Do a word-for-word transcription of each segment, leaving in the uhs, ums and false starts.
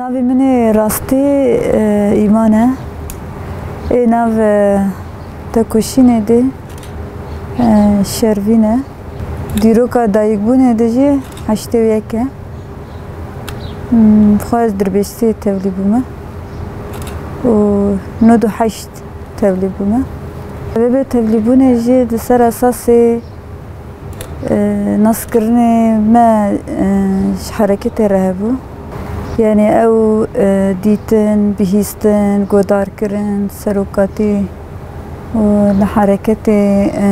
Navê min ê rastî, e, Îman e. Ê nav, e, tekoşînê de, e, Şervîn e. Dîroka dayikbûnê de jî heştê û yek e. Hmm, xwe ez Dirbêştê tevlî bûme û nod û heşt tevlî bûme. Sebebê tevlîbûnê jî di ser esasê, e, naskirinê me, e, ji hereketê re hebû. Yanî ew, e, dîtin, bihîstin, godarkirin, serokatî û li hereketê, e,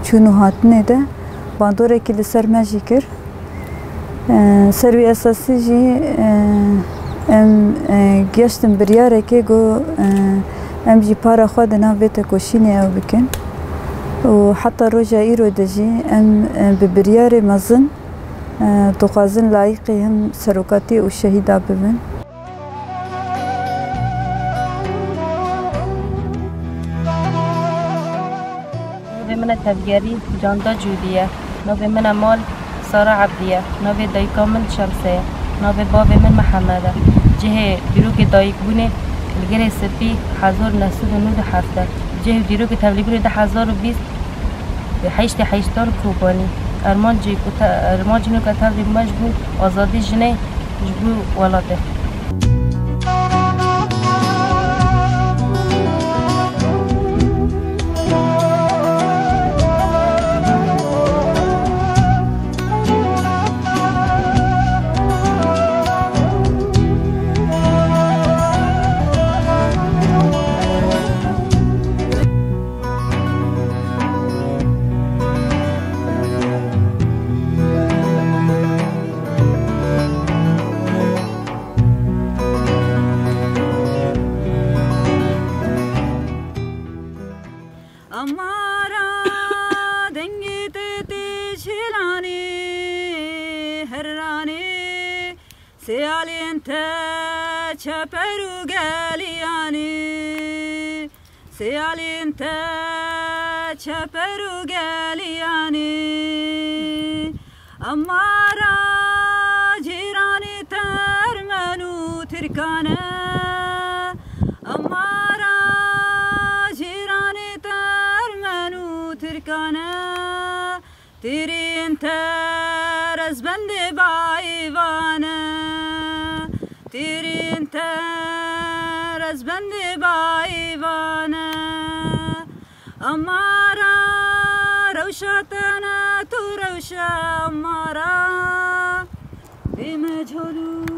çûn û hatinê de bandorekî li ser me jî kir. E, ser wî esasî jî, e, em, e, geştin biryarekê ku, e, em jî para xwe di nav vê tekoşînê ew bikin û heta roja îro de jî em, e, bi biryarê mezin, e, dixwazin layîqî him serokatî û şehîda bibin. Navê min e Tevgerî Canda Cûdî ye. Navê min e mal Sara Ebdî ye. Navê dayika min Şemse ye. Navê bavê min Mihemed e. Cihê dîrokê dayikbûnê li Girê Spî hezar neh sed û nod û heft e. Cihê dîrokê tevlîbûnê du hezar û bîst heştê heştan Kobanî. Armancê ku te-, armancê nûke tevlî me ji bo azadî jinê ji bo welatê. Amara dengê te tê ji hilanê herranê, sêyalên te çeper û geliyanê, sêyalên te çeper û geliyanê. Amara cîranê te ermen û tirkan e. Amara cîranê te ermen û tirkan e. Tîrên te rezbendê bayîvan e. Tîrên te rezbendê bayîvan e. Amara rewşa te ne tu rewşa amara. Bê mecol û